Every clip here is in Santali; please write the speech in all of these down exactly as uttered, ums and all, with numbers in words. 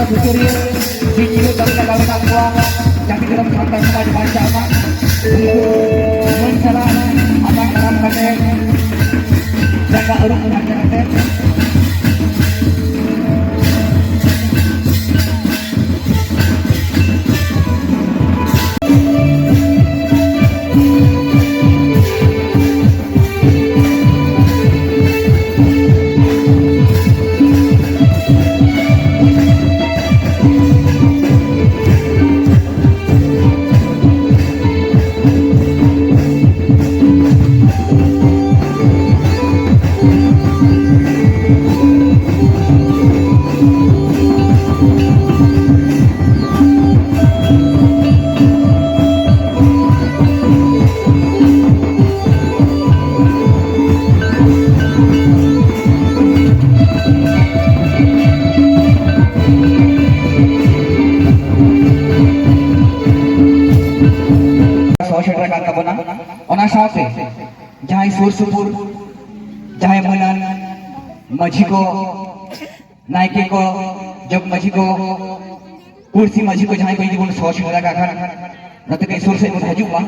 ᱥᱩᱥᱟᱹᱨᱤᱭᱟᱹ ᱥᱤᱧ ᱧᱤᱫᱟᱹ ᱠᱟᱹᱢᱤ ᱞᱟᱜᱟᱣ ᱟᱠᱟᱫ ᱠᱚᱣᱟ, ᱡᱟᱹᱛᱤ ᱫᱷᱚᱨᱚᱢ ᱥᱟᱱᱛᱟᱲ ᱥᱚᱢᱟᱡᱽ ᱵᱟᱧᱪᱟᱜ ᱢᱟ᱾ ᱩᱱᱠᱩ ᱢᱟᱹᱱ ᱥᱟᱞᱟᱜ ᱟᱢᱟᱜ ᱫᱟᱨᱟᱢ ᱠᱟᱛᱮ ᱡᱟᱸᱜᱟ ᱟᱹᱨᱩᱵ ᱯᱷᱟᱨᱪᱟ ᱠᱟᱛᱮ ᱥᱚᱦᱚᱨ ᱥᱮᱴᱮᱨ ᱟᱠᱟᱱ ᱛᱟᱵᱚᱱᱟ᱾ ᱚᱱᱟ ᱥᱟᱶᱛᱮ ᱡᱟᱦᱟᱸᱭ ᱥᱩᱨ ᱥᱩᱯᱩᱨ, ᱡᱟᱦᱟᱸᱭ ᱢᱟᱹᱱᱟᱱ ᱢᱟᱹᱡᱷᱤ ᱠᱚ, ᱱᱟᱭᱠᱮ ᱠᱚ, ᱡᱚᱜᱽ ᱢᱟᱹᱡᱷᱤ ᱠᱚ, ᱯᱩᱲᱥᱤ ᱢᱟᱹᱡᱷᱤ ᱠᱚ, ᱡᱟᱦᱟᱸᱭ ᱠᱚ ᱡᱩᱫᱤ ᱵᱚᱱ ᱥᱚᱦᱚᱨ ᱥᱮᱴᱮᱨ ᱟᱠᱟᱫ ᱠᱷᱟᱱ, ᱱᱚᱛᱮ ᱠᱟᱹᱡ ᱥᱩᱨ ᱥᱮᱫ ᱵᱚᱱ ᱦᱤᱡᱩᱜ ᱢᱟ᱾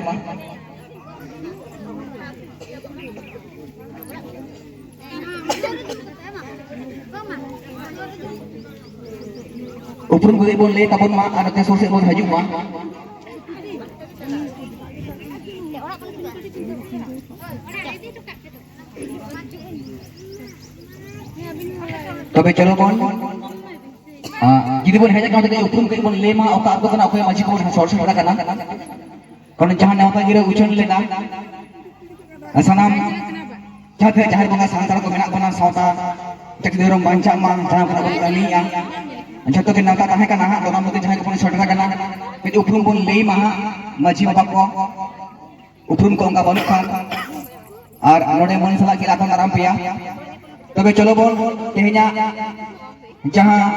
ᱩᱯᱨᱩᱢ ᱠᱚ ᱠᱟᱹᱡ ᱵᱚᱱ ᱞᱟᱹᱭ ᱛᱟᱵᱚᱱ ᱢᱟ ᱟᱨ ᱱᱚᱛᱮ ᱥᱩᱨ ᱥᱮᱫ ᱵᱚᱱ ᱦᱤᱡᱩᱜ ᱢᱟ᱾ ᱛᱚᱵᱮ ᱪᱚᱞᱚ ᱵᱚᱱ, ᱟᱸ, ᱡᱩᱫᱤ ᱵᱚᱱ ᱦᱮᱡ ᱟᱠᱟᱱ ᱛᱮ ᱩᱯᱨᱩᱢ ᱠᱟᱹᱡ ᱵᱚᱱ ᱞᱟᱹᱭ ᱢᱟ, ᱚᱠᱟ ᱟᱹᱛᱩ ᱠᱟᱱᱟ, ᱚᱠᱚᱭ ᱢᱟᱹᱡᱷᱤ ᱠᱚᱵᱚᱱ ᱥᱚᱦᱚᱨ ᱥᱮᱴᱮᱨ ᱟᱠᱟᱱᱟ᱾ ᱠᱟᱨᱚᱱ ᱡᱟᱦᱟᱸ ᱱᱮᱣᱛᱟ ᱜᱤᱨᱟᱹ ᱩᱪᱷᱟᱹᱱ ᱞᱮᱱᱟ, ᱥᱟᱱᱟᱢ ᱡᱟᱦᱟᱸ ᱛᱤᱱᱟᱹᱜ ᱡᱟᱦᱮᱨ ᱵᱚᱸᱜᱟ ᱥᱟᱱᱛᱟᱲ ᱠᱚ ᱢᱮᱱᱟᱜ ᱵᱚᱱᱟ, ᱥᱟᱶᱛᱟ ᱡᱟᱹᱛᱤ ᱫᱷᱚᱨᱚᱢ ᱵᱟᱧᱪᱟᱜ ᱢᱟ, ᱡᱟᱦᱟᱸ ᱠᱷᱚᱱᱟᱜ ᱵᱚᱱ ᱠᱟᱹᱢᱤᱭᱮᱫᱼᱟ, ᱡᱷᱚᱛᱚ ᱜᱮ ᱱᱮᱣᱛᱟ ᱛᱟᱦᱮᱸ ᱠᱟᱱᱟ ᱦᱟᱸᱜ᱾ ᱚᱱᱟ ᱢᱚᱫᱽᱫᱷᱮ ᱡᱟᱦᱟᱸᱭ ᱠᱚᱵᱚᱱ ᱥᱮᱴᱮᱨ ᱟᱠᱟᱱᱟ, ᱠᱟᱹᱡ ᱩᱯᱨᱩᱢ ᱵᱚᱱ ᱞᱟᱹᱭ ᱢᱟ ᱦᱟᱸᱜ ᱢᱟᱹᱡᱷᱤ ᱵᱟᱵᱟ ᱠᱚ᱾ ᱩᱯᱨᱩᱢ ᱠᱚ ᱚᱱᱠᱟ ᱵᱟᱹᱱᱩᱜ ᱠᱷᱟᱱ, ᱟᱨ ᱱᱚᱰᱮ ᱢᱟᱹᱱ ᱥᱟᱞᱟᱜ ᱜᱮ ᱟᱛᱟᱝ ᱫᱟᱨᱟᱢ ᱯᱮᱭᱟ᱾ ᱛᱚᱵᱮ ᱪᱚᱞᱚ ᱵᱚᱱ ᱛᱮᱦᱮᱧᱟᱜ ᱡᱟᱦᱟᱸ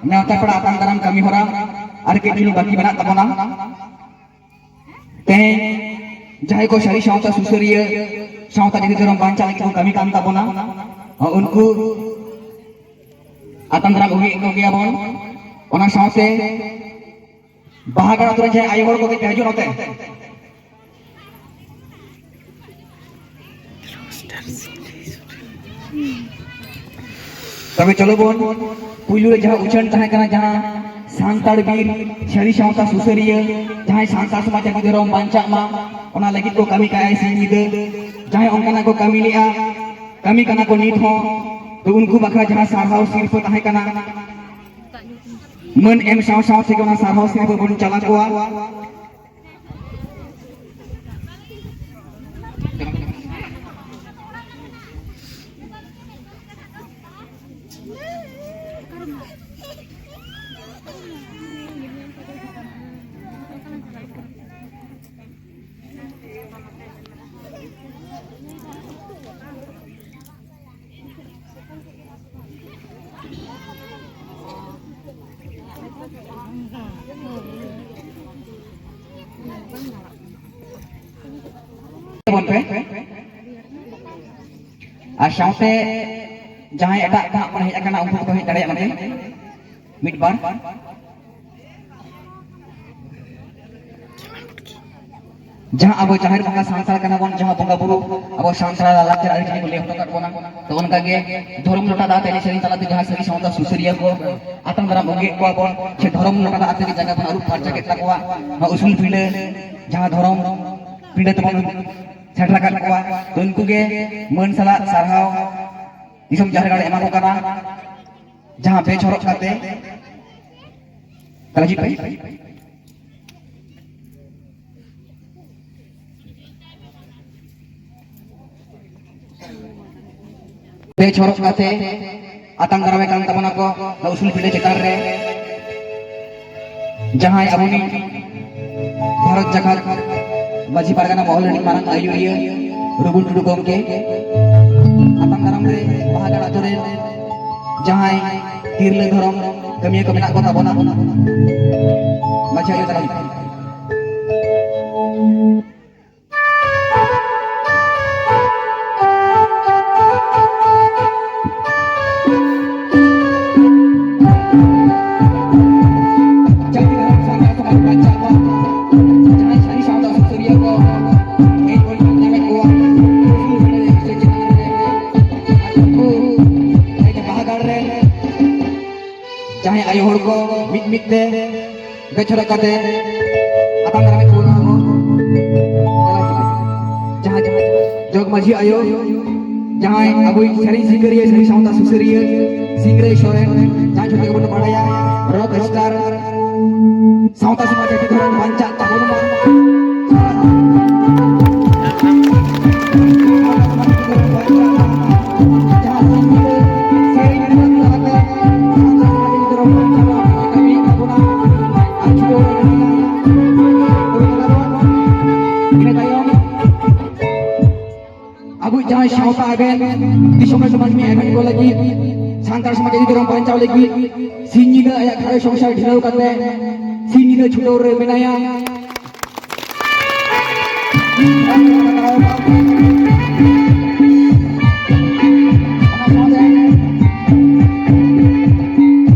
ᱱᱮᱣᱛᱟ ᱯᱮᱲᱟ ᱟᱛᱟᱝ ᱫᱟᱨᱟᱢ ᱠᱟᱹᱢᱤ ᱦᱚᱨᱟ ᱟᱨ ᱠᱟᱹᱡ ᱪᱩᱞᱩᱝ ᱵᱟᱹᱠᱤ ᱢᱮᱱᱟᱜ ᱛᱟᱵᱚᱱᱟ᱾ ᱛᱮᱦᱮᱧ ᱡᱟᱦᱟᱸᱭ ᱠᱚ ᱥᱟᱹᱨᱤ ᱥᱟᱶᱛᱟ ᱥᱩᱥᱟᱹᱨᱤᱭᱟᱹ, ᱥᱟᱶᱛᱟ ᱡᱟᱹᱛᱤ ᱫᱷᱚᱨᱚᱢ ᱵᱟᱧᱪᱟᱣ ᱞᱟᱹᱜᱤᱫ ᱠᱚ ᱠᱟᱹᱢᱤ ᱠᱟᱱ ᱛᱟᱵᱚᱱᱟ, ᱩᱱᱠᱩ ᱟᱛᱟᱝ ᱫᱟᱨᱟᱢ ᱟᱹᱜᱩᱭᱮᱫ ᱠᱚᱜᱮᱭᱟ ᱵᱚᱱ᱾ ᱚᱱᱟ ᱥᱟᱶᱛᱮ ᱵᱟᱦᱟᱜᱟᱲ ᱟᱛᱳ ᱨᱮ ᱡᱟᱦᱟᱸᱭ ᱟᱭᱳ ᱦᱚᱲ ᱠᱚ ᱠᱟᱹᱡ ᱯᱮ ᱦᱤᱡᱩᱜ ᱱᱚᱛᱮ᱾ ᱛᱚᱵᱮ ᱪᱚᱞᱚ ᱵᱚᱱ ᱯᱩᱭᱞᱩ ᱨᱮ ᱡᱟᱦᱟᱸ ᱩᱪᱷᱟᱹᱱ ᱛᱟᱦᱮᱸ ᱠᱟᱱᱟ, ᱡᱟᱦᱟᱸ ᱥᱟᱱᱛᱟᱲ ᱵᱤᱨ ᱥᱟᱹᱨᱤ ᱥᱟᱶᱛᱟ ᱥᱩᱥᱟᱹᱨᱤᱭᱟᱹ, ᱡᱟᱦᱟᱸᱭ ᱥᱟᱱᱛᱟᱲ ᱥᱚᱢᱟᱡᱽ ᱟᱹᱨᱤ ᱫᱷᱚᱨᱚᱢ ᱵᱟᱧᱪᱟᱜ ᱢᱟ, ᱚᱱᱟ ᱞᱟᱹᱜᱤᱫ ᱠᱚ ᱠᱟᱹᱢᱤ ᱠᱟᱜᱼᱟ ᱥᱤᱧ ᱧᱤᱫᱟᱹ, ᱡᱟᱦᱟᱸᱭ ᱚᱱᱠᱟᱱᱟᱜ ᱠᱚ ᱠᱟᱹᱢᱤ ᱞᱮᱜᱼᱟ, ᱠᱟᱹᱢᱤ ᱠᱟᱱᱟ ᱠᱚ ᱱᱤᱛ ᱦᱚᱸ᱾ ᱛᱚ ᱩᱱᱠᱩ ᱵᱟᱠᱷᱨᱟ ᱡᱟᱦᱟᱸ ᱥᱟᱨᱦᱟᱣ ᱥᱤᱨᱯᱟᱹ ᱛᱟᱦᱮᱸ ᱠᱟᱱᱟ, ᱢᱟᱹᱱ ᱮᱢ ᱥᱟᱶ ᱥᱟᱶ ᱛᱮᱜᱮ ᱚᱱᱟ ᱥᱟᱨᱦᱟᱣ ᱥᱤᱨᱯᱟᱹ ᱵᱚᱱ ᱪᱟᱞ ᱟᱠᱚᱣᱟ᱾ ᱛᱟᱵᱚᱱ ᱯᱮ᱾ ᱟᱨ ᱥᱟᱶᱛᱮ ᱡᱟᱦᱟᱸᱭ ᱮᱴᱟᱜ ᱠᱚ ᱦᱟᱸᱜ ᱵᱚᱱ ᱦᱮᱡ ᱟᱠᱟᱱᱟ, ᱩᱱᱠᱩ ᱠᱚᱠᱚ ᱦᱮᱡ ᱫᱟᱲᱮᱭᱟᱜ ᱢᱟᱯᱮ ᱢᱤᱫ ᱵᱟᱨ᱾ ᱡᱟᱦᱟᱸ ᱟᱵᱚ ᱡᱟᱦᱮᱨ ᱵᱚᱸᱜᱟ ᱥᱟᱱᱛᱟᱲ ᱠᱟᱱᱟ ᱵᱚᱱ, ᱡᱟᱦᱟᱸ ᱵᱚᱸᱜᱟ ᱵᱩᱨᱩ ᱟᱵᱚ ᱥᱟᱱᱛᱟᱲ ᱞᱟᱠᱪᱟᱨ ᱟᱹᱨᱤᱪᱟᱹᱞᱤ ᱠᱚ ᱞᱟᱹᱭ ᱦᱚᱴᱚ ᱠᱟᱜ ᱵᱚᱱᱟ, ᱛᱚ ᱚᱱᱠᱟ ᱜᱮ ᱫᱷᱚᱨᱚᱢ ᱞᱚᱴᱟ ᱫᱟᱜ ᱛᱮ ᱮᱱᱮᱡ ᱥᱮᱨᱮᱧ ᱛᱟᱞᱟᱛᱮ ᱡᱟᱦᱟᱸ ᱥᱟᱹᱨᱤ ᱥᱟᱶᱛᱟ ᱥᱩᱥᱟᱹᱨᱤᱭᱟᱹ ᱠᱚ ᱟᱛᱟᱝ ᱫᱟᱨᱟᱢ ᱟᱹᱜᱩᱭᱮᱫ ᱠᱚᱣᱟ ᱵᱚᱱ, ᱥᱮ ᱫᱷᱚᱨᱚᱢ ᱞᱚᱴᱟ ᱫᱟᱜ ᱛᱮᱜᱮ ᱡᱟᱸᱜᱟ ᱵᱚᱱ ᱟᱹᱨᱩᱵ ᱯᱷᱟᱨᱪᱟ ᱠᱮᱫ ᱛᱟᱠᱚᱣᱟ, ᱱᱚᱣᱟ ᱩᱥᱩᱞ ᱯᱤᱸᱰᱟᱹ, ᱡᱟᱦᱟᱸ ᱫᱷᱚᱨᱚᱢ ᱯᱤᱸᱰᱟᱹ ᱛᱮᱵᱚᱱ ᱥᱮᱴᱮᱨ ᱟᱠᱟᱫ ᱠᱚᱣᱟ, ᱛᱚ ᱩᱱᱠᱩ ᱜᱮ ᱢᱟᱹᱱ ᱥᱟᱞᱟᱜ ᱥᱟᱨᱦᱟᱣ ᱫᱤᱥᱚᱢ ᱡᱟᱦᱮᱨ ᱜᱟᱲ ᱮᱢᱟ ᱠᱚ ᱠᱟᱱᱟ, ᱡᱟᱦᱟᱸ ᱵᱮᱪ ᱦᱚᱨᱚᱜ ᱠᱟᱛᱮ ᱛᱟᱦᱞᱮ ᱦᱤᱡᱩᱜ ᱯᱮ᱾ ᱵᱮᱪ ᱦᱚᱨᱚᱜ ᱠᱟᱛᱮ ᱟᱛᱟᱝ ᱫᱟᱨᱟᱢᱮ ᱠᱟᱱ ᱛᱟᱵᱚᱱᱟ ᱠᱚ ᱱᱚᱣᱟ ᱩᱥᱩᱞ ᱯᱤᱸᱰᱟᱹ ᱪᱮᱛᱟᱱ ᱨᱮ᱾ ᱡᱟᱦᱟᱸᱭ ᱟᱵᱚᱱᱤᱡ ᱵᱷᱟᱨᱚᱛ ᱡᱟᱠᱟᱛ ᱢᱟᱹᱡᱷᱤ ᱯᱟᱨᱜᱟᱱᱟ ᱢᱚᱦᱚᱞ ᱨᱤᱱᱤᱡ ᱢᱟᱨᱟᱝ ᱟᱹᱭᱩᱨᱤᱭᱟᱹ ᱨᱚᱜᱷᱩ ᱴᱩᱰᱩ ᱜᱚᱢᱠᱮ, ᱟᱛᱟᱝ ᱫᱟᱨᱟᱢ ᱨᱮ ᱵᱟᱦᱟᱜᱟᱲ ᱟᱛᱳ ᱨᱮᱱ ᱡᱟᱦᱟᱸᱭ ᱛᱤᱨᱞᱟᱹ ᱫᱷᱚᱨᱚᱢ ᱠᱟᱹᱢᱤᱭᱟᱹ ᱠᱚ ᱢᱮᱱᱟᱜ ᱠᱚ ᱛᱟᱵᱚᱱᱟ, ᱢᱟᱹᱡᱷᱤ ᱟᱭᱳ ᱛᱟᱞᱟ ᱡᱟᱦᱟᱸᱭ ᱟᱭᱳ ᱦᱚᱲ ᱠᱚ ᱢᱤᱫ ᱢᱤᱫ ᱛᱮ ᱵᱮᱪ ᱦᱚᱨᱚᱜ ᱠᱟᱛᱮ ᱟᱛᱟᱝ ᱫᱟᱨᱟᱢ ᱠᱚ ᱵᱚᱱᱟ ᱠᱚ᱾ ᱡᱟᱦᱟᱸ, ᱡᱟᱦᱟᱸ ᱡᱚᱜᱽ ᱢᱟᱹᱡᱷᱤ ᱟᱭᱳ, ᱡᱟᱦᱟᱸᱭ ᱟᱵᱚᱭᱤᱡ ᱥᱮᱨᱮᱧ ᱥᱤᱠᱟᱹᱨᱤᱭᱟᱹ, ᱥᱮᱨᱮᱧ ᱥᱟᱶᱛᱟ ᱥᱩᱥᱟᱹᱨᱤᱭᱟᱹ ᱥᱤᱝᱨᱟᱹᱭ ᱥᱚᱨᱮᱱ, ᱡᱟᱦᱟᱸᱭ ᱡᱷᱚᱛᱚ ᱜᱮᱵᱚᱱ ᱵᱟᱲᱟᱭᱟ ᱨᱚᱠ ᱥᱴᱟᱨ, ᱥᱟᱶᱛᱟ ᱥᱚᱢᱟᱡᱽ ᱡᱟᱹᱛᱤ ᱫᱷᱚᱨᱚᱢ ᱵᱟᱧᱪᱟᱜ ᱛᱟᱵᱚᱱ ᱢᱟ᱾ ᱤᱱᱟᱹ ᱛᱟᱭᱚᱢ ᱟᱵᱚ ᱡᱟᱦᱟᱸᱭ ᱥᱟᱶᱛᱟ ᱮᱵᱷᱮᱱ, ᱫᱤᱥᱚᱢ ᱨᱮ ᱥᱚᱢᱟᱡᱽ ᱢᱤᱫ ᱮᱵᱷᱮᱱ ᱠᱚ ᱞᱟᱹᱜᱤᱫ, ᱥᱟᱱᱛᱟᱲ ᱥᱚᱢᱟᱡᱽ ᱟᱹᱰᱤ ᱫᱷᱚᱨᱚᱢ ᱵᱟᱧᱪᱟᱣ ᱞᱟᱹᱜᱤᱫ ᱥᱤᱧ ᱧᱤᱫᱟᱹ ᱟᱭᱟᱜ ᱜᱷᱟᱨᱚᱸᱡᱽ ᱥᱚᱝᱥᱟᱨ ᱰᱷᱤᱞᱟᱹᱣ ᱠᱟᱛᱮ ᱥᱤᱧ ᱧᱤᱫᱟᱹ ᱪᱷᱩᱴᱟᱹᱣ ᱨᱮ ᱢᱮᱱᱟᱭᱟ᱾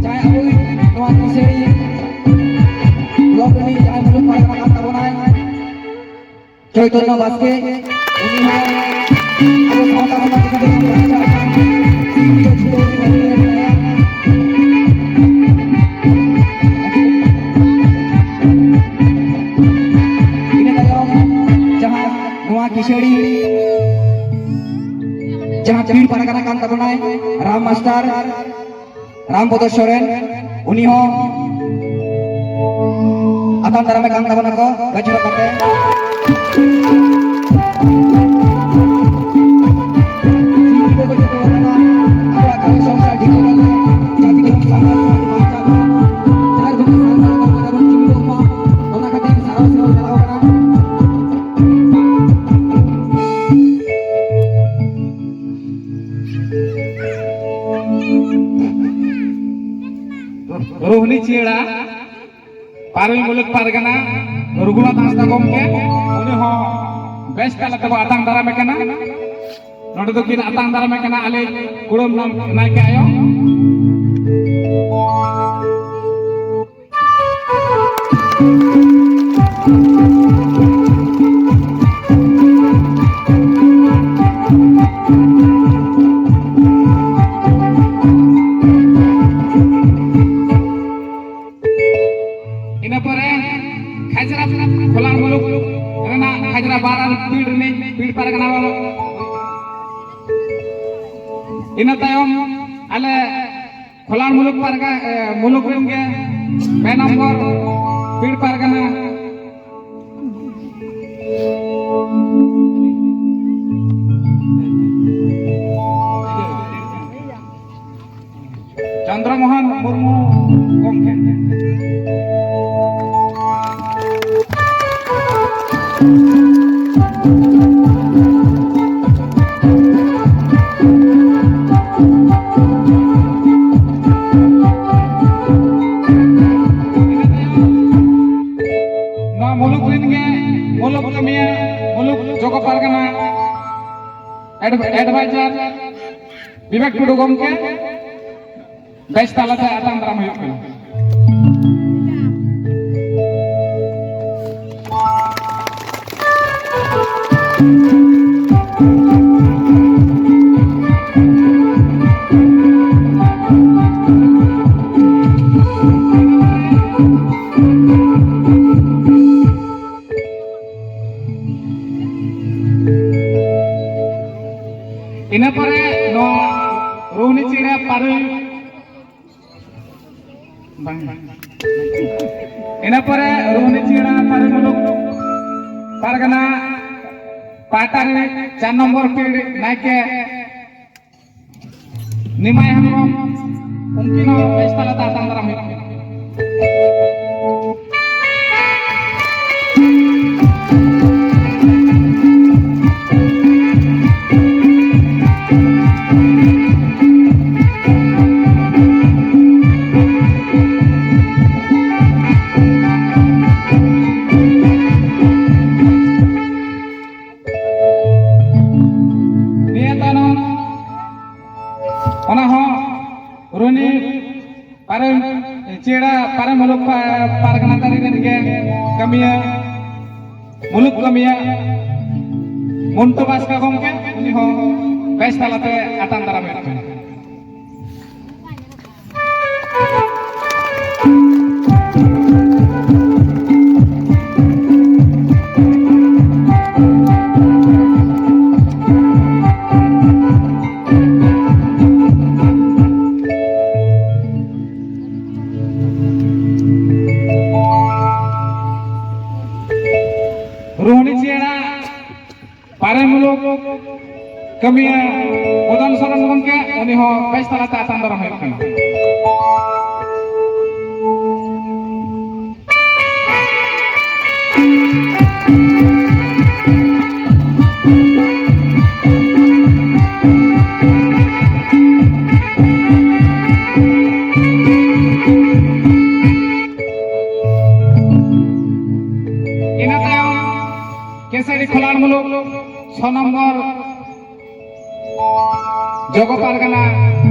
ᱡᱟᱦᱟᱸᱭ ᱟᱵᱚᱭᱤᱡ ᱱᱚᱣᱟ ᱠᱤᱥᱟᱹᱬᱤ ᱵᱞᱚᱠ ᱨᱤᱱᱤᱡ ᱡᱟᱦᱟᱸᱭ ᱢᱩᱞᱩᱠ ᱯᱟᱨᱜᱟᱱᱟ ᱠᱟᱱ ᱛᱟᱵᱚᱱᱟᱭ, ᱪᱳᱭᱛᱚᱱᱱᱚ ᱵᱟᱥᱠᱮ, ᱩᱱᱤ ᱦᱚᱸ ᱟᱵᱚ ᱥᱟᱶᱛᱟ ᱥᱚᱢᱟᱡᱽ ᱤᱫᱤ ᱠᱟᱛᱮ ᱵᱟᱧᱪᱟᱣ ᱠᱟᱱ ᱥᱤᱧ ᱧᱤᱫᱟᱹ ᱪᱷᱩᱴᱟᱹᱣ ᱨᱮ ᱢᱮᱱᱟᱭᱟ᱾ ᱤᱱᱟᱹ ᱛᱟᱭᱚᱢ ᱡᱟᱦᱟᱸ ᱱᱚᱣᱟ ᱠᱤᱥᱟᱹᱲᱤ, ᱡᱟᱦᱟᱸ ᱯᱤᱲ ᱯᱟᱨᱜᱟᱱᱟ ᱠᱟᱱ ᱛᱟᱵᱚᱱᱟᱭ, ᱨᱟᱢ ᱢᱟᱥᱴᱟᱨ, ᱨᱟᱢ ᱵᱚᱫᱚ ᱥᱚᱨᱮᱱ, ᱩᱱᱤ ᱦᱚᱸ ᱟᱛᱟᱝ ᱫᱟᱨᱟᱢᱮ ᱠᱟᱱ ᱛᱟᱵᱚᱱᱟ ᱠᱚ, ᱜᱟᱹᱪᱷᱤ ᱨᱚᱜ ᱠᱟᱛᱮ᱾ ᱟᱵᱚᱣᱟᱜ ᱜᱷᱟᱨᱚᱸᱡᱽ ᱥᱚᱝᱥᱟᱨ ᱴᱷᱤᱠ ᱠᱟᱛᱮ, ᱡᱟᱹᱛᱤ ᱫᱷᱚᱨᱚᱢ ᱥᱟᱶᱛᱟ ᱥᱚᱢᱟᱡᱽ ᱵᱟᱧᱪᱟᱣ ᱞᱟᱹᱜᱤᱫ ᱡᱟᱦᱟᱸ ᱛᱤᱱᱟᱹᱜ ᱥᱟᱱᱛᱟᱲ ᱠᱚ ᱛᱟᱵᱚᱱ ᱡᱩᱢᱤᱫᱚᱜ ᱢᱟ, ᱚᱱᱟ ᱠᱷᱟᱹᱛᱤᱨ ᱥᱟᱨᱦᱟᱣ ᱥᱤᱨᱦᱟᱹᱣ ᱪᱟᱞᱟᱣ ᱠᱟᱱᱟ᱾ ᱨᱳᱦᱱᱤ ᱪᱤᱭᱟᱲᱟ, ᱯᱟᱨᱩᱭ ᱢᱩᱞᱩᱠ ᱯᱟᱨᱜᱟᱱᱟ ᱨᱚᱜᱷᱩᱱᱟᱛᱷ ᱦᱟᱸᱥᱫᱟ ᱜᱚᱢᱠᱮ, ᱩᱱᱤ ᱦᱚᱸ ᱵᱮᱥ ᱛᱟᱞᱟ ᱛᱮᱵᱚ ᱟᱛᱟᱝ ᱫᱟᱨᱟᱢᱮ ᱠᱟᱱᱟ᱾ ᱱᱚᱰᱮ ᱫᱚᱠᱤᱱ ᱟᱛᱟᱝ ᱫᱟᱨᱟᱢᱮ ᱠᱟᱱᱟ ᱟᱞᱮ ᱠᱩᱲᱟᱹᱢ ᱱᱟᱭᱠᱮ ᱟᱭᱳ᱾ ᱯᱷᱚᱞᱟᱱ ᱢᱩᱞᱩᱠ ᱯᱟᱨᱜᱟ-, ᱮ, ᱢᱩᱞᱩᱠ ᱨᱮᱱ ᱜᱮ ᱯᱮ ᱱᱚᱢᱵᱚᱨ ᱯᱤᱲ ᱯᱟᱨᱜᱟᱱᱟ᱾ ᱪᱚᱱᱫᱨᱚ ᱢᱳᱦᱚᱱ ᱢᱩᱨᱢᱩ ᱜᱚᱢᱠᱮ᱾ ᱱᱚᱣᱟ ᱢᱩᱞᱩᱠ ᱨᱮᱱ ᱜᱮ ᱢᱩᱞᱩᱠ ᱠᱟᱹᱢᱤᱭᱟᱹ, ᱢᱩᱞᱩᱠ ᱡᱚᱜᱚ ᱯᱟᱨᱜᱟᱱᱟ ᱮᱰ-, ᱮᱰᱵᱷᱟᱭᱡᱟᱨ ᱵᱤᱵᱮᱠ ᱴᱩᱰᱩ ᱜᱚᱢᱠᱮ ᱵᱮᱥ ᱛᱟᱞᱟᱛᱮ ᱟᱛᱟᱝ ᱫᱟᱨᱟᱢ ᱦᱩᱭᱩᱜ ᱠᱟᱱᱟ᱾ ᱤᱱᱟᱹ ᱯᱚᱨᱮ ᱱᱚᱣᱟ ᱨᱳᱦᱱᱤ ᱪᱮᱬᱮ ᱯᱟᱨᱩ ᱵᱟᱝ᱾ ᱤᱱᱟᱹ ᱯᱚᱨᱮ ᱨᱳᱦᱱᱤ ᱪᱮᱬᱮ ᱯᱟᱨᱩ ᱢᱩᱞᱩᱠ ᱯᱟᱨᱜᱟᱱᱟ ᱯᱟᱦᱴᱟ ᱨᱤᱱᱤᱡ ᱪᱟᱨ ᱱᱚᱢᱵᱚᱨ ᱯᱤᱲ ᱱᱟᱭᱠᱮ ᱱᱤᱢᱟᱭ ᱦᱮᱢᱵᱨᱚᱢ, ᱩᱱᱠᱤᱱ ᱦᱚᱸ ᱵᱮᱥ ᱛᱟᱞᱟᱛᱮ ᱟᱛᱟᱝ ᱫᱟᱨᱟᱢ ᱦᱩᱭᱩᱜ ᱠᱟᱱᱟ᱾ ᱱᱤᱭᱟᱹ ᱛᱟᱭᱱᱚᱢ ᱚᱱᱟ ᱦᱚᱸ ᱨᱩᱱᱤ ᱯᱟᱨᱮ ᱪᱮᱲᱟ ᱯᱟᱨᱮ ᱢᱩᱞᱩᱠ ᱯᱟ-, ᱯᱟᱨᱜᱟᱱᱟ ᱛᱟᱹᱨᱤ ᱨᱮᱱ ᱜᱮ ᱠᱟᱹᱢᱤᱭᱟᱹ, ᱢᱩᱞᱩᱠ ᱠᱟᱹᱢᱤᱭᱟᱹ ᱢᱚᱱᱴᱩ ᱵᱟᱥᱠᱟ ᱜᱚᱢᱠᱮ, ᱩᱱᱤ ᱦᱚᱸ ᱵᱮᱥ ᱛᱟᱞᱟᱛᱮ ᱟᱛᱟᱝ ᱫᱟᱨᱟᱢᱮᱫ ᱠᱟᱱᱟ᱾ ᱠᱟᱹᱢᱤᱭᱟᱹ ᱢᱚᱫᱚᱱ ᱥᱚᱨᱮᱱ ᱜᱚᱢᱠᱮ, ᱩᱱᱤ ᱦᱚᱸ ᱵᱮᱥ ᱛᱟᱞᱟᱛᱮ ᱟᱛᱟᱝ ᱫᱟᱨᱟᱢ ᱦᱩᱭᱩᱜ ᱠᱟᱱᱟ᱾ ᱤᱱᱟᱹ ᱛᱟᱭᱚᱢ ᱠᱮᱥᱟᱨᱤ ᱠᱷᱚᱞᱟᱲ ᱢᱩᱞᱩᱠ ᱥᱚ ᱱᱚᱢᱵᱚᱨ ᱡᱚᱜᱚ ᱯᱟᱨᱜᱟᱱᱟ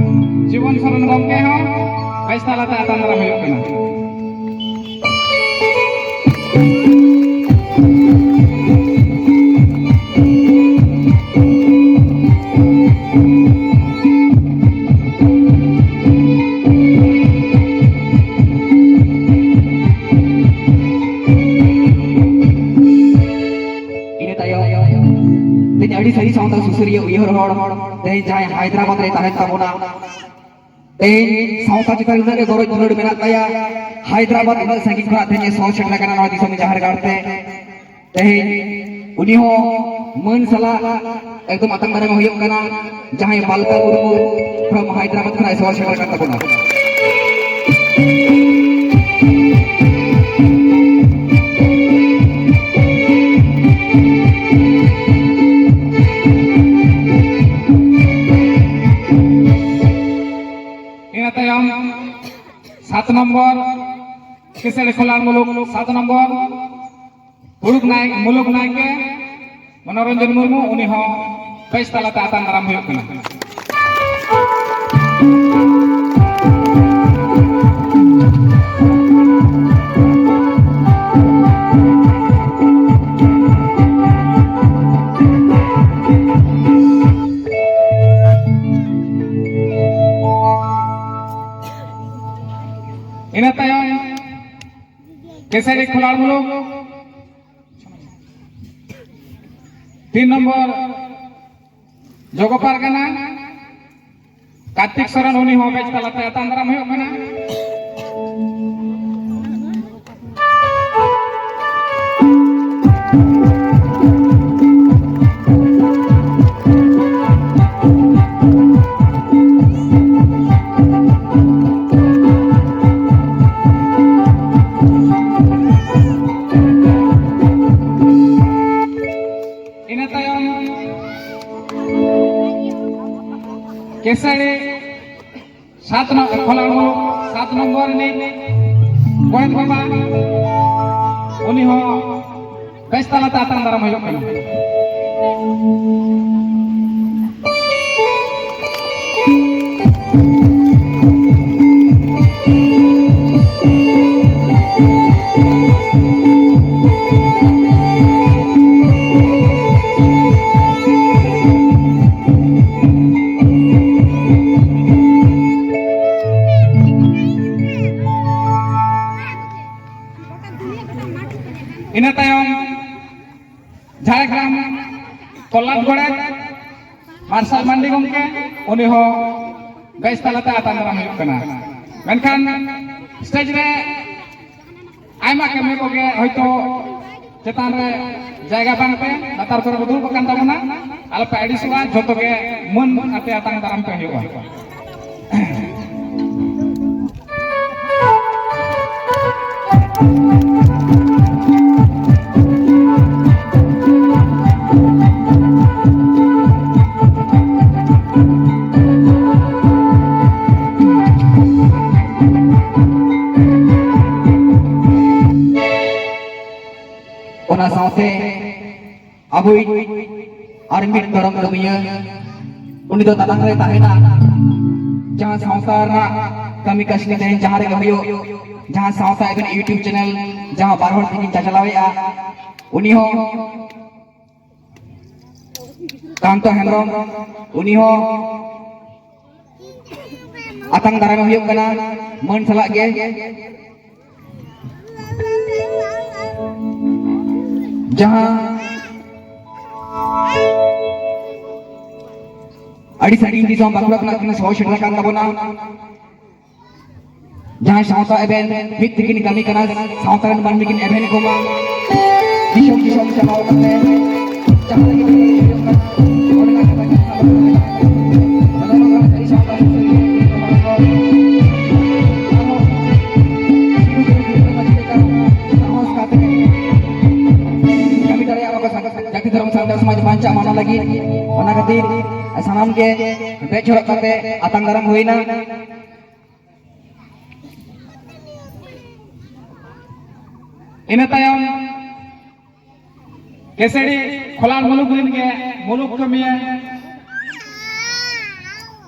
ᱡᱤᱵᱚᱱ ᱥᱚᱨᱮᱱ ᱜᱚᱢᱠᱮ ᱦᱚᱸ ᱵᱮᱥ ᱛᱟᱞᱟᱛᱮ ᱟᱛᱟᱝ ᱫᱟᱨᱟᱢ ᱦᱩᱭᱩᱜ ᱠᱟᱱᱟ᱾ ᱤᱱᱟᱹ ᱛᱟᱭᱚᱢ ᱛᱮᱦᱮᱧ ᱟᱹᱰᱤ ᱥᱟᱹᱨᱤ ᱥᱟᱶᱛᱟ ᱥᱩᱥᱟᱹᱨᱤᱭᱟᱹ ᱩᱭᱦᱟᱹᱨ ᱦᱚᱲ, ᱛᱮᱦᱮᱧ ᱡᱟᱦᱟᱸᱭ ᱦᱟᱭᱫᱨᱟᱵᱟᱫᱽ ᱨᱮ ᱛᱟᱦᱮᱱ ᱛᱟᱵᱚᱱᱟ, ᱛᱮᱦᱮᱧ ᱥᱟᱶᱛᱟ ᱪᱮᱛᱟᱱ ᱩᱱᱟᱹᱜ ᱜᱮ ᱜᱚᱨᱚᱡ ᱫᱩᱞᱟᱹᱲ ᱢᱮᱱᱟᱜ ᱛᱟᱭᱟ᱾ ᱦᱟᱭᱫᱨᱟᱵᱟᱫᱽ ᱩᱱᱟᱹᱜ ᱥᱟᱺᱜᱤᱧ ᱠᱷᱚᱱᱟᱜ ᱛᱮᱦᱮᱧ ᱮ ᱥᱚᱦᱚᱨ ᱥᱮᱴᱮᱨ ᱟᱠᱟᱱᱟ ᱱᱚᱣᱟ ᱫᱤᱥᱚᱢ ᱡᱟᱦᱮᱨ ᱜᱟᱲ ᱛᱮ᱾ ᱛᱮᱦᱮᱧ ᱩᱱᱤ ᱦᱚᱸ ᱢᱟᱹᱱ ᱥᱟᱞᱟᱜ ᱮᱠᱫᱚᱢ ᱟᱛᱟᱝ ᱫᱟᱨᱟᱢ ᱦᱩᱭᱩᱜ ᱠᱟᱱᱟ, ᱡᱟᱦᱟᱸᱭ ᱢᱟᱞᱠᱟ ᱢᱩᱨᱢᱩ from ᱦᱟᱭᱫᱨᱟᱵᱟᱫᱽ ᱠᱷᱚᱱᱟᱜ ᱮ ᱥᱚᱦᱚᱨ ᱥᱮᱴᱮᱨ ᱟᱠᱟᱱ ᱛᱟᱵᱚᱱᱟ᱾ ᱤᱱᱟᱹ ᱛᱟᱭᱚᱢ ᱥᱟᱛ ᱱᱚᱢᱵᱚᱨ ᱠᱤᱥᱟᱹᱲᱤ ᱠᱷᱚᱞᱟᱲ ᱢᱩᱞᱩᱠ ᱥᱟᱛ ᱱᱚᱢᱵᱚᱨ ᱢᱩᱞᱩᱠ ᱱᱟᱭ-, ᱢᱩᱞᱩᱠ ᱱᱟᱭᱠᱮ ᱢᱚᱱᱳᱨᱚᱧᱡᱚᱱ ᱢᱩᱨᱢᱩ, ᱩᱱᱤ ᱦᱚᱸ ᱵᱮᱥ ᱛᱟᱞᱟᱛᱮ ᱟᱛᱟᱝ ᱫᱟᱨᱟᱢ ᱦᱩᱭᱩᱜ ᱠᱟᱱᱟ᱾ ᱤᱱᱟᱹ ᱛᱟᱭᱚᱢ ᱠᱮᱥᱟᱨᱤ ᱠᱷᱚᱞᱟᱲ ᱢᱩᱞᱩᱠ ᱛᱤᱱ ᱱᱚᱢᱵᱚᱨ ᱡᱚᱜᱚ ᱯᱟᱨᱜᱟᱱᱟ ᱠᱟᱨᱛᱤᱠ ᱥᱚᱨᱮᱱ, ᱩᱱᱤ ᱦᱚᱸ ᱵᱮᱥ ᱛᱟᱞᱟᱛᱮ ᱟᱛᱟᱝ ᱫᱟᱨᱟᱢ ᱦᱩᱭᱩᱜ ᱠᱟᱱᱟ᱾ ᱥᱟᱛ ᱱᱚ-, ᱠᱷᱚᱞᱟᱲ ᱢᱩᱞᱩᱠ ᱥᱟᱛ ᱱᱚᱢᱵᱚᱨ ᱨᱤᱱᱤᱡ ᱜᱚᱰᱮᱛ ᱵᱟᱵᱟ, ᱩᱱᱤ ᱦᱚᱸ ᱵᱮᱥ ᱛᱟᱞᱟᱛᱮ ᱟᱛᱟᱝ ᱫᱟᱨᱟᱢ ᱦᱩᱭᱩᱜ ᱠᱟᱱᱟ᱾ ᱤᱱᱟᱹ ᱛᱟᱭᱚᱢ ᱡᱷᱟᱲᱜᱨᱟᱢ ᱛᱚᱞᱟᱴ ᱜᱚᱰᱮᱛ ᱢᱟᱨᱥᱟᱞ ᱢᱟᱱᱰᱤ ᱜᱚᱢᱠᱮ, ᱩᱱᱤ ᱦᱚᱸ ᱵᱮᱥ ᱛᱟᱞᱟᱛᱮ ᱟᱛᱟᱝ ᱫᱟᱨᱟᱢ ᱦᱩᱭᱩᱜ ᱠᱟᱱᱟ᱾ ᱢᱮᱱᱠᱷᱟᱱ ᱥᱴᱮᱡ ᱨᱮ ᱟᱭᱢᱟ ᱠᱟᱹᱢᱤ ᱠᱚᱜᱮ ᱦᱚᱭᱛᱳ ᱪᱮᱛᱟᱱ ᱨᱮ ᱡᱟᱭᱜᱟ ᱵᱟᱝᱛᱮ ᱞᱟᱛᱟᱨ ᱠᱚᱨᱮ ᱠᱚ ᱫᱩᱲᱩᱵ ᱟᱠᱟᱱ ᱛᱟᱵᱚᱱᱟ᱾ ᱟᱞᱚᱯᱮ ᱟᱹᱲᱤᱥᱚᱜᱼᱟ, ᱡᱷᱚᱛᱚ ᱜᱮ ᱢᱟᱹᱱ ᱟᱛᱮ ᱟᱛᱟᱝ ᱫᱟᱨᱟᱢ ᱯᱮ ᱦᱩᱭᱩᱜᱼᱟ᱾ ᱚᱱᱟ ᱥᱟᱶᱛᱮ ᱟᱵᱚᱭᱤᱡ ᱟᱨ ᱢᱤᱫ ᱫᱷᱚᱨᱚᱢ ᱠᱟᱹᱢᱤᱭᱟᱹ, ᱩᱱᱤ ᱫᱚ ᱫᱟᱱᱟᱝ ᱨᱮ ᱛᱟᱦᱮᱱᱟ᱾ ᱡᱟᱦᱟᱸ ᱥᱟᱶᱛᱟ ᱨᱮᱱᱟᱜ ᱠᱟᱹᱢᱤ ᱠᱟᱹᱥᱱᱤ ᱛᱮ ᱡᱟᱦᱟᱸ ᱨᱮᱜᱮ ᱦᱩᱭᱩᱜ, ᱡᱟᱦᱟᱸ ᱥᱟᱶᱛᱟ ᱮᱵᱷᱮᱱ YouTube ᱪᱮᱱᱮᱞ, ᱡᱟᱦᱟᱸ ᱵᱟᱨ ᱦᱚᱲ ᱛᱮᱠᱤᱱ ᱪᱟᱪᱞᱟᱣᱮᱫᱼᱟ, ᱩᱱᱤ ᱦᱚᱸ ᱠᱟᱱᱛᱚ ᱦᱮᱢᱵᱨᱚᱢ, ᱩᱱᱤ ᱦᱚᱸ ᱟᱛᱟᱝ ᱫᱟᱨᱟᱢ ᱦᱩᱭᱩᱜ ᱠᱟᱱᱟ ᱢᱟᱹᱱ ᱥᱟᱞᱟᱜ ᱜᱮ᱾ ᱡᱟᱦᱟᱸ ᱟᱹᱰᱤ ᱥᱟᱺᱜᱤᱧ ᱫᱤᱥᱚᱢ ᱵᱟᱸᱠᱩᱲᱟ ᱠᱷᱚᱱᱟᱜ ᱠᱤᱱ ᱥᱚᱦᱚᱨ ᱥᱮᱴᱮᱨ ᱟᱠᱟᱱ ᱛᱟᱵᱚᱱᱟ᱾ ᱡᱟᱦᱟᱸᱭ ᱥᱟᱶᱛᱟ ᱮᱵᱷᱮᱱ ᱢᱤᱫ ᱛᱮᱠᱤᱱ ᱠᱟᱹᱢᱤ ᱠᱟᱱᱟ, ᱥᱟᱶᱛᱟ ᱨᱮᱱ ᱢᱟᱹᱱᱢᱤ ᱠᱤᱱ ᱮᱵᱷᱮᱱ ᱠᱚᱢᱟ᱾ ᱫᱤᱥᱚᱢ ᱫᱤᱥᱚᱢ ᱪᱟᱞᱟᱣ ᱠᱟᱛᱮ ᱡᱟᱦᱟᱸ ᱞᱟᱹᱜᱤᱫ ᱠᱤᱱ ᱦᱩᱭᱩᱜ ᱠᱟᱱᱟ, ᱚᱸᱰᱮᱱᱟᱜ ᱠᱟᱛᱷᱟ ᱠᱟᱱ ᱛᱟᱵᱚᱱᱟ᱾ ᱚᱱᱟ ᱢᱟ ᱠᱟᱱᱟ ᱥᱟᱹᱨᱤ ᱥᱟᱶᱛᱟ ᱥᱩᱥᱟᱹᱨᱤᱭᱟᱹ ᱠᱤᱱ ᱠᱚ ᱢᱟᱲᱟᱝ ᱠᱚ᱾ ᱟᱨᱦᱚᱸ ᱥᱤᱫᱩ ᱠᱟᱹᱱᱦᱩ ᱵᱤᱨᱥᱟ ᱢᱩᱱᱰᱟ ᱞᱮᱠᱟ ᱥᱟᱦᱚᱥ ᱠᱟᱛᱮ ᱠᱟᱹᱢᱤ ᱫᱟᱲᱮᱭᱟᱜ ᱢᱟᱠᱚ ᱥᱟᱱ-, ᱡᱟᱹᱛᱤ ᱫᱷᱚᱨᱚᱢ ᱥᱟᱱᱛᱟᱲ ᱥᱚᱢᱟᱡᱽ ᱵᱟᱧᱪᱟᱣ ᱢᱟᱱᱟᱣ ᱞᱟᱹᱜᱤᱫ᱾ ᱚᱱᱟ ᱠᱷᱟᱹᱛᱤᱨ ᱥᱟᱱᱟᱢ ᱜᱮ ᱵᱮᱪ ᱦᱚᱨᱚᱜ ᱠᱟᱛᱮ ᱟᱛᱟᱝ ᱫᱟᱨᱟᱢ ᱦᱩᱭᱱᱟ᱾ ᱤᱱᱟᱹ ᱛᱟᱭᱚᱢ ᱠᱮᱥᱮᱲᱤ ᱠᱷᱚᱞᱟᱲ ᱢᱩᱞᱩᱠ ᱨᱤᱱ ᱜᱮ ᱢᱩᱞᱩᱠ ᱠᱟᱹᱢᱤᱭᱟᱹ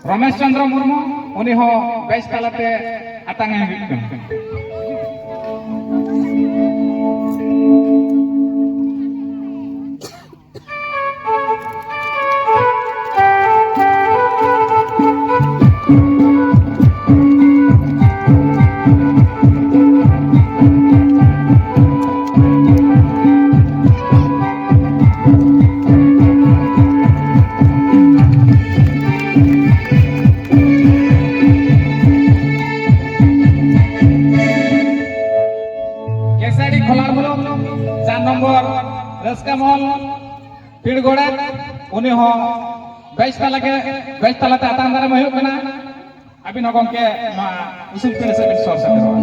ᱨᱚᱢᱮᱥ ᱪᱚᱸᱫᱽᱨᱚ ᱢᱩᱨᱢᱩ, ᱩᱱᱤ ᱦᱚᱸ ᱵᱮᱥ ᱛᱟᱞᱟᱛᱮ ᱟᱛᱟᱝ ᱮ ᱦᱩᱭᱩᱜ ᱠᱟᱱᱟ᱾ ᱠᱮᱥᱟᱰᱤ ᱠᱷᱚᱞᱟᱲ ᱵᱞᱚᱠ ᱪᱟᱨ ᱱᱚᱢᱵᱚᱨ ᱨᱟᱹᱥᱠᱟᱹ ᱢᱚᱦᱚᱞ ᱯᱤᱲ ᱜᱚᱰᱮᱛ, ᱩᱱᱤ ᱦᱚᱸ ᱵᱮᱥ ᱛᱟᱞᱟ ᱜᱮ, ᱵᱮᱥ ᱛᱟᱞᱟᱛᱮ ᱟᱛᱟᱝ ᱫᱟᱨᱟᱢ ᱦᱩᱭᱩᱜ ᱠᱟᱱᱟ᱾ ᱟᱹᱵᱤᱱ ᱦᱚᱸ ᱜᱚᱢᱠᱮ ᱱᱚᱣᱟ ᱩᱥᱩᱞ ᱯᱤᱲ ᱥᱮᱫ ᱵᱤᱱ ᱥᱚᱨ ᱥᱮᱴᱮᱨᱚᱜᱼᱟ᱾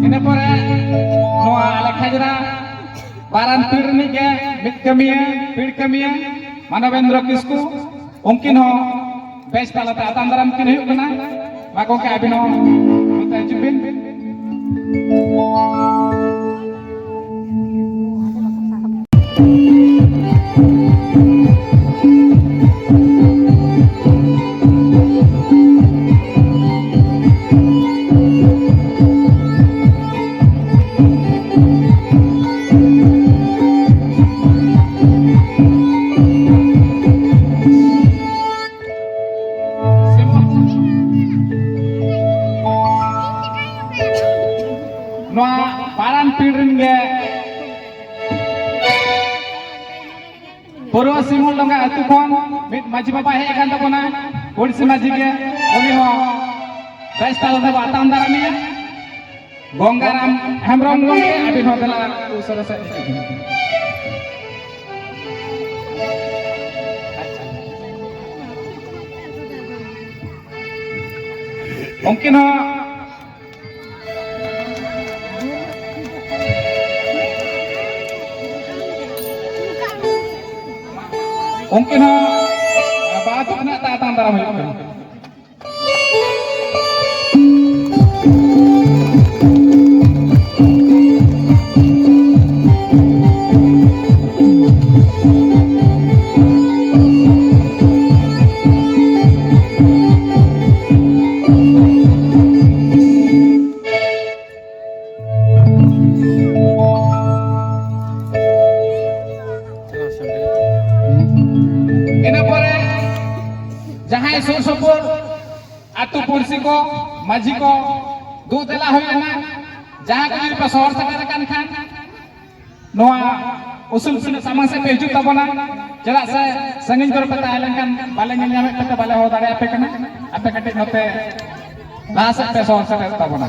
ᱤᱱᱟᱹ ᱯᱚᱨᱮ ᱱᱚᱣᱟ ᱟᱞᱮ ᱠᱷᱟᱡᱽᱨᱟ ᱵᱟᱨᱟᱱ ᱯᱤᱲ ᱨᱤᱱᱤᱡ ᱜᱮ ᱢᱤᱫ ᱠᱟᱹᱢᱤᱭᱟᱹ, ᱯᱤᱲ ᱠᱟᱹᱢᱤᱭᱟᱹ ᱢᱟᱱᱚᱵᱮᱱᱫᱨᱚ ᱠᱤᱥᱠᱩ, ᱩᱱᱠᱤᱱ ᱦᱚᱸ ᱵᱮᱥ ᱛᱟᱞᱟᱛᱮ ᱟᱛᱟᱝ ᱫᱟᱨᱟᱢ ᱠᱤᱱ ᱦᱩᱭᱩᱜ ᱠᱟᱱᱟ᱾ ᱢᱟ ᱜᱚᱢᱠᱮ, ᱟᱹᱵᱤᱱ ᱦᱚᱸ ᱱᱚᱛᱮ ᱦᱤᱡᱩᱜ ᱵᱤᱱ᱾ ᱱᱚᱣᱟ ᱯᱟᱨᱟᱱ ᱯᱤᱲ ᱨᱮᱱ ᱜᱮ ᱯᱩᱨᱵᱚ ᱥᱤᱢᱩᱞ ᱰᱚᱸᱜᱟ ᱟᱹᱛᱩ ᱠᱷᱚᱱ ᱢᱤᱫ ᱢᱟᱹᱡᱷᱤ ᱵᱟᱵᱟ ᱦᱮᱡ ᱟᱠᱟᱱ ᱛᱟᱵᱚᱱᱟ, ᱯᱩᱲᱥᱤ ᱢᱟᱹᱡᱷᱤ ᱜᱮ, ᱩᱱᱤ ᱦᱚᱸ ᱵᱮᱥ ᱛᱟᱞᱟ ᱛᱮᱵᱚ ᱟᱛᱟᱝ ᱫᱟᱨᱟᱢᱮᱭᱟ᱾ ᱜᱚᱝᱜᱟᱨᱟᱢ ᱦᱮᱢᱵᱨᱚᱢ ᱜᱚᱢᱠᱮ, ᱟᱹᱵᱤᱱ ᱦᱚᱸ ᱫᱮᱞᱟ ᱩᱥᱟᱹᱨᱟ ᱥᱮᱫ ᱦᱤᱡᱩᱜ ᱵᱤᱱ᱾ ᱟᱪᱪᱷᱟ᱾ ᱩᱱᱠᱤᱱ ᱦᱚᱸ, ᱩᱱᱠᱤᱱ ᱦᱚᱸ ᱵᱟᱵᱟ ᱛᱟᱹᱠᱤᱱᱟᱜ ᱛᱮ ᱟᱛᱟᱝ ᱫᱟᱨᱟᱢ ᱦᱩᱭᱩᱜ ᱠᱟᱱᱟ᱾ ᱤᱱᱟᱹ ᱯᱚᱨᱮ ᱡᱟᱦᱟᱸᱭ ᱥᱩᱨ ᱥᱩᱯᱩᱨ ᱟᱹᱛᱩ ᱯᱩᱲᱥᱤ ᱠᱚ, ᱢᱟᱹᱡᱷᱤ ᱠᱚ, ᱫᱩ ᱫᱮᱞᱟ ᱦᱩᱭ ᱮᱱᱟ᱾ ᱡᱟᱦᱟᱸ ᱠᱚ ᱡᱩᱫᱤ ᱯᱮ ᱥᱚᱦᱚᱨ ᱥᱮᱴᱮᱨ ᱟᱠᱟᱱ ᱠᱷᱟᱱ, ᱱᱚᱣᱟ ᱩᱥᱩᱞ ᱥᱮᱱ ᱥᱟᱢᱟᱝ ᱥᱮᱫ ᱯᱮ ᱦᱤᱡᱩᱜ ᱛᱟᱵᱚᱱᱟ᱾ ᱪᱮᱫᱟᱜ ᱥᱮ ᱥᱟᱺᱜᱤᱧ ᱠᱚᱨᱮ ᱯᱮ ᱛᱟᱦᱮᱸ ᱞᱮᱱᱠᱷᱟᱱ ᱵᱟᱞᱮ ᱧᱮᱞ ᱧᱟᱢᱮᱫ ᱯᱮᱛᱮ ᱵᱟᱞᱮ ᱦᱚᱦᱚ ᱫᱟᱲᱮᱭᱟᱯᱮ ᱠᱟᱱᱟ᱾ ᱟᱯᱮ ᱠᱟᱹᱴᱤᱡ ᱱᱚᱛᱮ ᱞᱟᱦᱟ ᱥᱮᱫ ᱯᱮ ᱥᱚᱦᱚᱨ ᱥᱮᱴᱮᱨ ᱛᱟᱵᱚᱱᱟ᱾